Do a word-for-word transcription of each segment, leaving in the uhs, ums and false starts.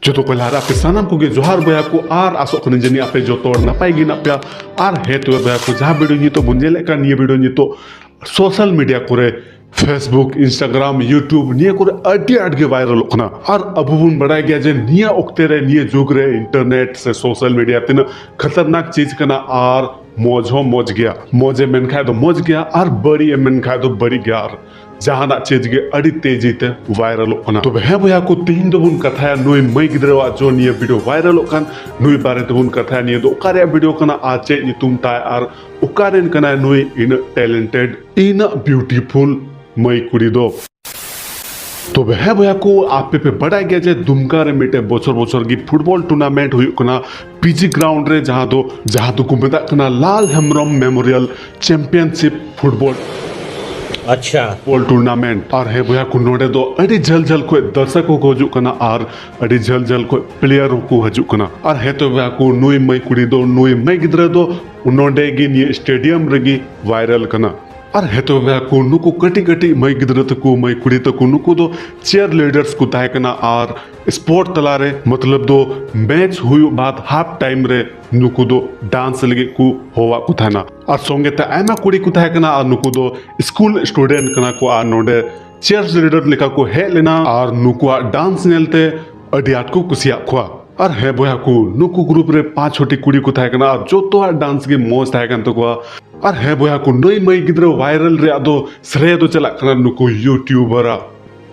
ᱡᱚᱛᱚ ᱠᱚ ᱞᱟᱦᱟᱨᱮ ᱟᱯᱮ ᱥᱟᱱᱟᱢ ᱠᱚᱜᱮ ᱡᱚᱦᱟᱨ ᱵᱚᱭᱦᱟ ᱠᱚ, ᱟᱨ ᱟᱥᱚᱜ ᱠᱟᱹᱱᱟᱹᱧ ᱡᱟᱹᱱᱤᱡ ᱟᱯᱮ ᱡᱚᱛᱚ ᱦᱚᱲ ᱱᱟᱯᱟᱭ ᱜᱮ ᱦᱮᱱᱟᱜ ᱯᱮᱭᱟ᱾ ᱟᱨ ᱦᱮᱸ ᱛᱚᱵᱮ ᱵᱚᱭᱦᱟ ᱠᱚ, ᱡᱟᱦᱟᱸ ᱵᱷᱤᱰᱤᱭᱳ ᱱᱤᱛᱚᱜ ᱵᱚᱱ ᱧᱮᱞᱮᱫ ᱠᱟᱱ, ᱱᱤᱭᱟᱹ ᱵᱷᱤᱰᱤᱭᱳ ᱱᱤᱛᱚᱜ ᱥᱳᱥᱟᱞ ᱢᱤᱰᱤᱭᱟ ᱠᱚᱨᱮ, Facebook, Instagram, YouTube, ᱱᱤᱭᱟᱹ ᱠᱚᱨᱮ ᱟᱹᱰᱤ ᱟᱸᱴ ᱜᱮ ᱵᱷᱟᱭᱨᱟᱞᱚᱜ ᱠᱟᱱᱟ᱾ ᱟᱨ ᱟᱵᱚ ᱵᱚᱱ ᱵᱟᱲᱟᱭ ᱜᱮᱭᱟ ᱡᱮ ᱱᱤᱭᱟᱹ ᱚᱠᱛᱮ ᱨᱮ, ᱱᱤᱭᱟᱹ ᱡᱩᱜᱽ ᱨᱮ ᱤᱱᱴᱟᱨᱱᱮᱴ ᱥᱮ ᱥᱳᱥᱟᱞ ᱢᱤᱰᱤᱭᱟ ᱛᱤᱱᱟᱹᱜ ᱠᱷᱟᱛᱟᱨᱱᱟᱠ ᱪᱤᱡᱽ ᱠᱟᱱᱟ ᱟᱨ ᱢᱚᱡᱽ ᱦᱚᱸ ᱢᱚᱡᱽ ᱜᱮᱭᱟ᱾ ᱢᱚᱡᱽ ᱮᱢ ᱢᱮᱱ ᱠᱷᱟᱡ ᱫᱚ ᱢᱚᱡᱽ ᱜᱮᱭᱟ ᱟᱨ ᱵᱟᱹᱲᱤᱡ ᱮᱢ ᱢᱮᱱ ᱠᱷᱟᱡ ᱫᱚ ᱵᱟᱹᱲᱤᱡ ᱜᱮᱭᱟ᱾ ᱟᱨ ᱡᱟᱦᱟᱱᱟᱜ ᱪᱤᱡᱽ ᱜᱮ ᱟᱹᱰᱤ ᱛᱮᱡᱤ ᱛᱮ ᱵᱷᱟᱭᱨᱟᱞᱚᱜ ᱠᱟᱱᱟ᱾ ᱛᱚᱵᱮ ᱦᱮᱸ ᱵᱚᱭᱦᱟ ᱠᱚ, ᱛᱤᱦᱤᱧ ᱫᱚᱵᱚᱱ ᱠᱟᱛᱷᱟᱭᱟ ᱱᱩᱭ ᱢᱟᱹᱭ ᱜᱤᱫᱽᱨᱟᱹᱣᱟᱜ ᱡᱚ ᱱᱤᱭᱟᱹ ᱵᱷᱤᱰᱤᱭᱳ ᱵᱷᱟᱭᱨᱟᱞᱚᱜ ᱠᱟᱱ, ᱱᱩᱭ ᱵᱟᱨᱮ ᱛᱮᱵᱚᱱ ᱠᱟᱛᱷᱟᱭᱟ᱾ ᱱᱤᱭᱟᱹ ᱫᱚ ᱚᱠᱟ ᱨᱮᱭᱟᱜ ᱵᱷᱤᱰᱤᱭᱳ ᱠᱟᱱᱟ ᱟᱨ ᱪᱮᱫ ᱧᱩᱛᱩᱢ ᱛᱟᱭ ᱟᱨ ᱚᱠᱟ ᱨᱮᱱ ᱠᱟᱱᱟᱭ ᱱᱩᱭ ᱤᱱᱟᱹᱜ ᱴᱮᱞᱮᱱᱴᱮᱰ, ᱤᱱᱟᱹᱜ ᱵᱤᱭᱩᱴᱤᱯᱷᱩᱞ ᱢᱟᱹᱭ ᱠᱩᱲᱤ ᱫᱚ? ᱛᱚᱵᱮ ᱦᱮᱸ ᱵᱚᱭᱦᱟ ᱠᱚ, ᱟᱯᱮ ᱯᱮ ᱵᱟᱰᱟᱭ ᱜᱮᱭᱟ ᱡᱮ ᱫᱩᱢᱠᱟ ᱨᱮ ᱢᱤᱫᱴᱮᱡ ᱵᱚᱪᱷᱚᱨ ᱵᱚᱪᱷᱚᱨ ᱜᱮ ᱯᱷᱩᱴᱵᱚᱞ ᱴᱩᱨᱱᱟᱢᱮᱱᱴ ᱦᱩᱭᱩᱜ ᱠᱟᱱᱟ ᱯᱤᱡᱤ ᱜᱨᱟᱣᱩᱱᱰ ᱨᱮ, ᱡᱟᱦᱟᱸ ᱫᱚ, ᱡᱟᱦᱟᱸ ᱫᱚᱠᱚ ᱢᱮᱛᱟᱜ ᱠᱟᱱᱟ ᱞᱟᱞ ᱦᱮᱢᱵᱨᱚᱢ ᱢᱮᱢᱳᱨᱤᱭᱟᱞ ᱪᱮᱢᱯᱤᱭᱟᱱᱥᱤᱯ ᱯᱷᱩᱴᱵᱚᱞ, ᱟᱪᱪᱷᱟ, ᱯᱷᱩᱴᱵᱚᱞ ᱴᱩᱨᱱᱟᱢᱮᱱᱴ᱾ ᱟᱨ ᱦᱮᱸ ᱵᱚᱭᱦᱟ ᱠᱚ, ᱱᱚᱰᱮ ᱫᱚ ᱟᱹᱰᱤ ᱡᱷᱟᱹᱞ ᱡᱷᱟᱹᱞ ᱠᱷᱚᱱ ᱫᱟᱨᱥᱚᱠ ᱠᱚᱠᱚ ᱦᱤᱡᱩᱜ ᱠᱟᱱᱟ ᱟᱨ ᱟᱹᱰᱤ ᱡᱷᱟᱹᱞ ᱡᱷᱟᱹᱞ ᱠᱷᱚᱱ ᱯᱞᱮᱭᱟᱨ ᱦᱚᱸᱠᱚ ᱦᱤᱡᱩᱜ ᱠᱟᱱᱟ᱾ ᱟᱨ ᱦᱮᱸ ᱛᱚᱵᱮ ᱵᱚᱭᱦᱟ ᱠᱚ, ᱱᱩᱭ ᱢᱟᱹᱭ ᱠᱩᱲᱤ ᱫᱚ, ᱱᱩᱭ ᱢᱟᱹᱭ ᱜᱤᱫᱽᱨᱟᱹ ᱫᱚ ᱱᱚᱰᱮ ᱜᱮ ᱱᱤᱭᱟᱹ ᱥᱴᱮᱰᱤᱭᱟᱢ ᱨᱮᱜᱮ ᱵᱷᱟᱭᱨᱟᱞ ᱠᱟᱱᱟ᱾ ᱟᱨ ᱦᱮᱸ ᱛᱚᱵᱮ ᱵᱚᱭᱦᱟ ᱠᱚ, ᱱᱩᱠᱩ ᱠᱟᱹᱴᱤᱡ ᱠᱟᱹᱴᱤᱡ ᱢᱟᱹᱭ ᱜᱤᱫᱽᱨᱟᱹ ᱛᱟᱠᱚ, ᱢᱟᱹᱭ ᱠᱩᱲᱤ ᱛᱟᱠᱚ, ᱱᱩᱠᱩ ᱫᱚ ᱪᱤᱭᱟᱨ ᱞᱤᱰᱟᱨᱥ ᱠᱚ ᱛᱟᱦᱮᱸ ᱠᱟᱱᱟ᱾ ᱟᱨ ᱥᱯᱳᱨᱴ ᱛᱟᱞᱟᱨᱮ, ᱢᱚᱛᱞᱚᱵ ᱫᱚ ᱢᱮᱪ ᱦᱩᱭᱩᱜ ᱵᱟᱫ ᱦᱟᱯ ᱴᱟᱭᱤᱢ ᱨᱮ ᱱᱩᱠᱩ ᱫᱚ ᱰᱟᱱᱥ ᱞᱟᱹᱜᱤᱫ ᱠᱚ ᱦᱚᱦᱚᱣᱟᱫ ᱠᱚ ᱛᱟᱦᱮᱱᱟ᱾ ᱟᱨ ᱥᱚᱸᱜᱮ ᱛᱮ ᱟᱭᱢᱟ ᱠᱩᱲᱤ ᱠᱚ ᱛᱟᱦᱮᱸ ᱠᱟᱱᱟ, ᱟᱨ ᱱᱩᱠᱩ ᱫᱚ ᱥᱠᱩᱞ ᱥᱴᱩᱰᱮᱱᱴ ᱠᱟᱱᱟ ᱠᱚ, ᱟᱨ ᱱᱚᱰᱮ ᱪᱤᱭᱟᱨ ᱞᱤᱰᱟᱨ ᱞᱮᱠᱟ ᱠᱚ ᱦᱮᱡ ᱞᱮᱱᱟ, ᱟᱨ ᱱᱩᱠᱩᱣᱟᱜ ᱰᱟᱱᱥ ᱧᱮᱞᱛᱮ ᱟᱹᱰᱤ ᱟᱸᱴ ᱠᱚ ᱠᱩᱥᱤᱭᱟᱜ ᱠᱚᱣᱟ᱾ ᱟᱨ ᱦᱮᱸ ᱵᱚᱭᱦᱟ ᱠᱚ, ᱱᱩᱠᱩ ᱜᱨᱩᱯ ᱨᱮ ᱯᱟᱸᱪ ᱪᱷᱚᱴᱤ ᱠᱩᱲᱤ ᱠᱚ ᱛᱟᱦᱮᱸ ᱠᱟᱱᱟ, ᱟᱨ ᱡᱚᱛᱚᱣᱟᱜ ᱰᱟᱱᱥ ᱜᱮ ᱢᱚᱡᱽ ᱛᱟᱦᱮᱸ ᱠᱟᱱ ᱛᱟᱠᱚᱣᱟ᱾ ᱟᱨ ᱦᱮᱸ ᱵᱚᱭᱦᱟ ᱠᱚ, ᱱᱩᱭ ᱢᱟᱹᱭ ᱜᱤᱫᱽᱨᱟᱹ ᱵᱷᱟᱭᱨᱟᱞ ᱨᱮᱭᱟᱜ ᱫᱚ ᱥᱨᱮᱭ ᱫᱚ ᱪᱟᱞᱟᱜ ᱠᱟᱱᱟ ᱱᱩᱠᱩ ᱭᱩᱴᱩᱵᱟᱨᱟᱜ,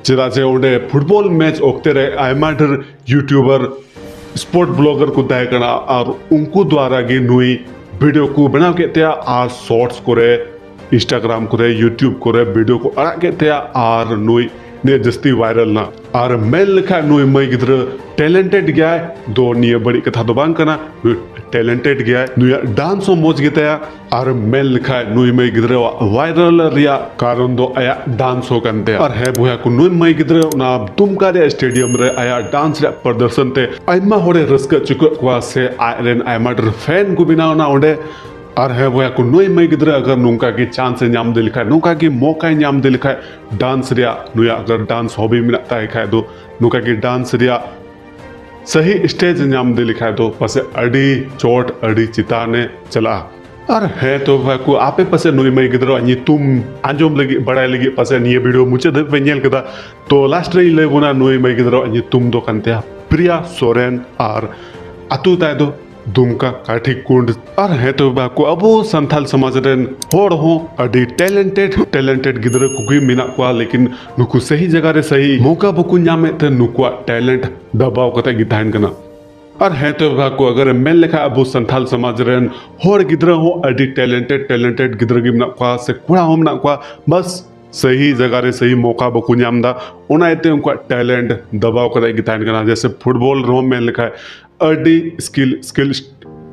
ᱪᱮᱫᱟᱜ ᱡᱮ ᱚᱸᱰᱮ ᱯᱷᱩᱴᱵᱚᱞ ᱢᱮᱪ ᱚᱠᱛᱮ ᱨᱮ ᱟᱭᱢᱟ ᱰᱷᱮᱨ ᱭᱩᱴᱩᱵᱟᱨ, ᱥᱯᱳᱨᱴ ᱵᱞᱚᱜᱟᱨ ᱠᱚ ᱛᱟᱦᱮᱸ ᱠᱟᱱᱟ, ᱟᱨ ᱩᱱᱠᱩ ᱫᱣᱟᱨᱟ ᱜᱮ ᱱᱩᱭ ᱵᱷᱤᱰᱤᱭᱳ ᱠᱚ ᱵᱮᱱᱟᱣ ᱠᱮᱫ ᱛᱟᱭᱟ, ᱟᱨ ᱥᱚᱨᱴᱥ ᱠᱚᱨᱮ, ᱤᱱᱥᱴᱟᱜᱨᱟᱢ ᱠᱚᱨᱮ, ᱭᱩᱴᱩᱵ ᱠᱚᱨᱮ ᱵᱷᱤᱰᱤᱭᱳ ᱠᱚ ᱟᱲᱟᱜ ᱠᱮᱫ ᱛᱟᱭᱟ, ᱟᱨ ᱱᱩᱭ ᱱᱤᱭᱟᱹ ᱡᱟᱹᱥᱛᱤ ᱵᱷᱟᱭᱨᱟᱞ ᱱᱟ᱾ ᱟᱨ ᱢᱮᱱ ᱞᱮᱠᱷᱟᱡ ᱱᱩᱭ ᱢᱟᱹᱭ ᱜᱤᱫᱽᱨᱟᱹ ᱴᱮᱞᱮᱱᱴᱮᱰ ᱜᱮᱭᱟᱭ, ᱫᱚ ᱱᱤᱭᱟᱹ ᱵᱟᱹᱲᱤᱡ ᱠᱟᱛᱷᱟ ᱫᱚ ᱵᱟᱝ ᱠᱟᱱᱟ᱾ ᱱᱩᱭ ᱴᱮᱞᱮᱱᱴᱮᱰ ᱜᱮᱭᱟᱭ, ᱱᱩᱭᱟᱜ ᱰᱟᱱᱥ ᱦᱚᱸ ᱢᱚᱡᱽ ᱜᱮᱛᱟᱭᱟ᱾ ᱟᱨ ᱢᱮᱱ ᱞᱮᱠᱷᱟᱡ ᱱᱩᱭ ᱢᱟᱹᱭ ᱜᱤᱫᱽᱨᱟᱹᱣᱟᱜ ᱵᱷᱟᱭᱨᱟᱞ ᱨᱮᱭᱟᱜ ᱠᱟᱨᱚᱱ ᱫᱚ ᱟᱭᱟᱜ ᱰᱟᱱᱥ ᱦᱚᱸ ᱠᱟᱱ ᱛᱟᱭᱟ᱾ ᱟᱨ ᱦᱮᱸ ᱵᱚᱭᱦᱟ ᱠᱚ, ᱱᱩᱭ ᱢᱟᱹᱭ ᱜᱤᱫᱽᱨᱟᱹ ᱚᱱᱟ ᱫᱩᱢᱠᱟ ᱨᱮᱭᱟᱜ ᱥᱴᱮᱰᱤᱭᱟᱢ ᱨᱮ ᱟᱭᱟᱜ ᱰᱟᱱᱥ ᱨᱮᱭᱟᱜ ᱯᱨᱚᱫᱚᱨᱥᱚᱱ ᱛᱮ ᱟᱭᱢᱟ ᱦᱚᱲᱮ ᱨᱟᱹᱥᱠᱟᱹ ᱦᱚᱪᱚ ᱠᱮᱫ ᱠᱚᱣᱟ, ᱥᱮ ᱟᱡ ᱨᱮᱱ ᱟᱭᱢᱟ ᱰᱷᱮᱨ ᱯᱷᱮᱱ ᱠᱚ ᱵᱮᱱᱟᱣ ᱮᱱᱟ ᱚᱸᱰᱮ᱾ ᱟᱨ ᱦᱮᱸ ᱵᱚᱭᱦᱟ ᱠᱚ, ᱱᱩᱭ ᱢᱟᱹᱭ ᱜᱤᱫᱽᱨᱟᱹ ᱟᱜᱟᱨ ᱱᱚᱝᱠᱟ ᱜᱮ ᱪᱟᱱᱥ ᱮ ᱧᱟᱢ ᱤᱫᱤ ᱞᱮᱠᱷᱟᱡ, ᱱᱚᱝᱠᱟ ᱜᱮ ᱢᱚᱠᱟᱭ ᱧᱟᱢ ᱤᱫᱤ ᱞᱮᱠᱷᱟᱡ, ᱰᱟᱱᱥ ᱨᱮᱭᱟᱜ, ᱱᱩᱭᱟᱜ ᱟᱜᱟᱨ ᱰᱟᱱᱥ ᱦᱚᱵᱤ ᱢᱮᱱᱟᱜ ᱛᱟᱭ ᱠᱷᱟᱡ ᱫᱚ, ᱱᱚᱝᱠᱟ ᱜᱮ ᱰᱟᱱᱥ ᱨᱮᱭᱟᱜ ᱥᱟᱹᱦᱤ ᱥᱴᱮᱡᱽ ᱧᱟᱢ ᱤᱫᱤ ᱞᱮᱠᱷᱟᱡ ᱫᱚ ᱯᱟᱥᱮᱡ ᱟᱹᱰᱤ ᱪᱚᱴ, ᱟᱹᱰᱤ ᱪᱮᱛᱟᱱ ᱮ ᱪᱟᱞᱟᱜᱼᱟ᱾ ᱟᱨ ᱦᱮᱸ ᱛᱚ ᱵᱚᱭᱦᱟ ᱠᱚ, ᱟᱯᱮ ᱯᱟᱥᱮᱡ ᱱᱩᱭ ᱢᱟᱹᱭ ᱜᱤᱫᱽᱨᱟᱹᱣᱟᱜ ᱧᱩᱛᱩᱢ ᱟᱸᱡᱚᱢ ᱞᱟᱹᱜᱤᱫ, ᱵᱟᱲᱟᱭ ᱞᱟᱹᱜᱤᱫ ᱯᱟᱥᱮᱡ ᱱᱤᱭᱟᱹ ᱵᱷᱤᱰᱤᱭᱳ ᱢᱩᱪᱟᱹᱫ ᱫᱷᱟᱹᱵᱤᱡ ᱯᱮ ᱧᱮᱞ ᱠᱮᱫᱟ᱾ ᱛᱚ ᱞᱟᱥᱴ ᱨᱮᱧ ᱞᱟᱹᱭ ᱵᱚᱱᱟ, ᱱᱩᱭ ᱢᱟᱹᱭ ᱜᱤᱫᱽᱨᱟᱹᱣᱟᱜ ᱧᱩᱛᱩᱢ ᱫᱚ ᱠᱟᱱ ᱛᱟᱭᱟ ᱯᱨᱤᱭᱟ ᱥᱚᱨᱮᱱ ᱟᱨ ᱟᱹᱛᱩ ᱛᱟᱭ ᱫᱚ ᱫᱩᱢᱠᱟ ᱠᱟᱴᱷᱤᱠᱩᱸᱰ᱾ ᱟᱨ ᱦᱮᱸ ᱛᱚ ᱵᱚᱭᱦᱟ ᱠᱚ, ᱟᱵᱚ ᱥᱟᱱᱛᱟᱲ ᱥᱚᱢᱟᱡᱽ ᱨᱮᱱ ᱦᱚᱲ ᱦᱚᱸ ᱟᱹᱰᱤ ᱴᱮᱞᱮᱱᱴᱮᱰ, ᱴᱮᱞᱮᱱᱴᱮᱰ ᱜᱤᱫᱽᱨᱟᱹ ᱠᱚᱜᱮ ᱢᱮᱱᱟᱜ ᱠᱚᱣᱟ, ᱞᱮᱠᱤᱱ ᱱᱩᱠᱩ ᱥᱟᱹᱦᱤ ᱡᱟᱭᱜᱟ ᱨᱮ ᱥᱟᱹᱦᱤ ᱢᱚᱠᱟ ᱵᱟᱠᱚ ᱧᱟᱢᱮᱫ ᱛᱮ ᱱᱩᱠᱩᱣᱟᱜ ᱴᱮᱞᱮᱱᱴ ᱫᱟᱵᱟᱣ ᱠᱟᱛᱮ ᱜᱮ ᱛᱟᱦᱮᱱ ᱠᱟᱱᱟ᱾ ᱟᱨ ᱦᱮᱸ ᱛᱚ ᱵᱚᱭᱦᱟ ᱠᱚ, ᱟᱜᱟᱨ ᱮᱢ ᱢᱮᱱ ᱞᱮᱠᱷᱟᱡ ᱟᱵᱚ ᱥᱟᱱᱛᱟᱲ ᱥᱚᱢᱟᱡᱽ ᱨᱮᱱ ᱦᱚᱲ ᱜᱤᱫᱽᱨᱟᱹ ᱦᱚᱸ ᱟᱹᱰᱤ ᱴᱮᱞᱮᱱᱴᱮᱰ, ᱴᱮᱞᱮᱱᱴᱮᱰ ᱜᱤᱫᱽᱨᱟᱹ ᱜᱮ ᱢᱮᱱᱟᱜ ᱠᱚᱣᱟ ᱥᱮ ᱠᱚᱲᱟ ᱦᱚᱸ ᱢᱮᱱᱟᱜ ᱠᱚᱣᱟ, ᱵᱟᱥ ᱥᱟᱹᱦᱤ ᱡᱟᱭᱜᱟ ᱨᱮ ᱥᱟᱹᱦᱤ ᱢᱚᱠᱟ ᱵᱟᱠᱚ ᱧᱟᱢ ᱮᱫᱟ, ᱚᱱᱟ ᱤᱭᱟᱹᱛᱮ ᱩᱱᱠᱩᱣᱟᱜ ᱴᱮᱞᱮᱱᱴ ᱫᱟᱵᱟᱣ ᱠᱟᱛᱮ ᱜᱮ ᱛᱟᱦᱮᱱ ᱠᱟᱱᱟ᱾ ᱡᱮᱭᱥᱮ ᱯᱷᱩᱴᱵᱚᱞ ᱨᱮᱦᱚᱸ ᱢᱮᱱ ᱞᱮᱠᱷᱟᱡ ᱟᱹᱰᱤ ᱥᱠᱤᱞ, ᱥᱠᱤᱞ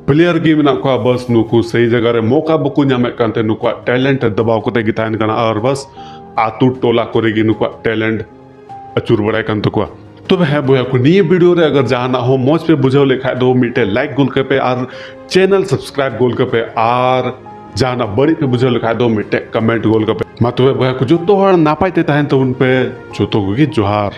ᱯᱞᱮᱭᱟᱨ ᱜᱮ ᱢᱮᱱᱟᱜ ᱠᱚᱣᱟ, ᱵᱟᱥ ᱱᱩᱠᱩ ᱥᱟᱹᱦᱤ ᱡᱟᱭᱜᱟ ᱨᱮ ᱢᱚᱠᱟ ᱵᱟᱠᱚ ᱧᱟᱢᱮᱫ ᱠᱟᱱᱛᱮ ᱱᱩᱠᱩᱣᱟᱜ ᱴᱮᱞᱮᱱᱴ ᱫᱟᱵᱟᱣ ᱠᱟᱛᱮ ᱜᱮ ᱛᱟᱦᱮᱱ ᱠᱟᱱᱟ᱾ ᱟᱨ ᱵᱟᱥ ᱟᱛᱳ ᱴᱚᱞᱟ ᱠᱚᱨᱮ ᱜᱮ ᱱᱩᱠᱩᱣᱟᱜ ᱴᱮᱞᱮᱱᱴ ᱟᱹᱪᱩᱨ ᱵᱟᱲᱟᱭ ᱠᱟᱱ ᱛᱟᱠᱚᱣᱟ᱾ ᱛᱚᱵᱮ ᱦᱮᱸ ᱵᱚᱭᱦᱟ ᱠᱚ, ᱱᱤᱭᱟᱹ ᱵᱷᱤᱰᱤᱭᱳ ᱨᱮ ᱟᱜᱟᱨ ᱡᱟᱦᱟᱱᱟᱜ ᱦᱚᱸ ᱢᱚᱡᱽ ᱯᱮ ᱵᱩᱡᱷᱟᱹᱣ ᱞᱮᱠᱷᱟᱡ ᱫᱚ ᱢᱤᱫᱴᱮᱡ ᱞᱟᱭᱤᱠ ᱜᱚᱞ ᱠᱟᱯᱮ ᱟᱨ ᱪᱮᱱᱮᱞ ᱥᱟᱵᱥᱠᱨᱟᱭᱤᱵ ᱜᱚᱞ ᱠᱟᱯᱮ, ᱟᱨ ᱡᱟᱦᱟᱱᱟᱜ ᱵᱟᱹᱲᱤᱡ ᱯᱮ ᱵᱩᱡᱷᱟᱹᱣ ᱞᱮᱠᱷᱟᱡ ᱫᱚ ᱢᱤᱫᱴᱮᱡ ᱠᱚᱢᱮᱱᱴ ᱜᱚᱞ ᱠᱟᱯᱮ᱾ ᱢᱟ ᱛᱚᱵᱮ ᱵᱚᱭᱦᱟ ᱠᱚ, ᱡᱚᱛᱚ ᱦᱚᱲ ᱱᱟᱯᱟᱭ ᱛᱮ ᱛᱟᱦᱮᱱ ᱛᱟᱵᱚᱱ ᱯᱮ᱾ ᱡᱚᱛᱚ ᱠᱚᱜᱮ ᱡᱚᱦᱟᱨ᱾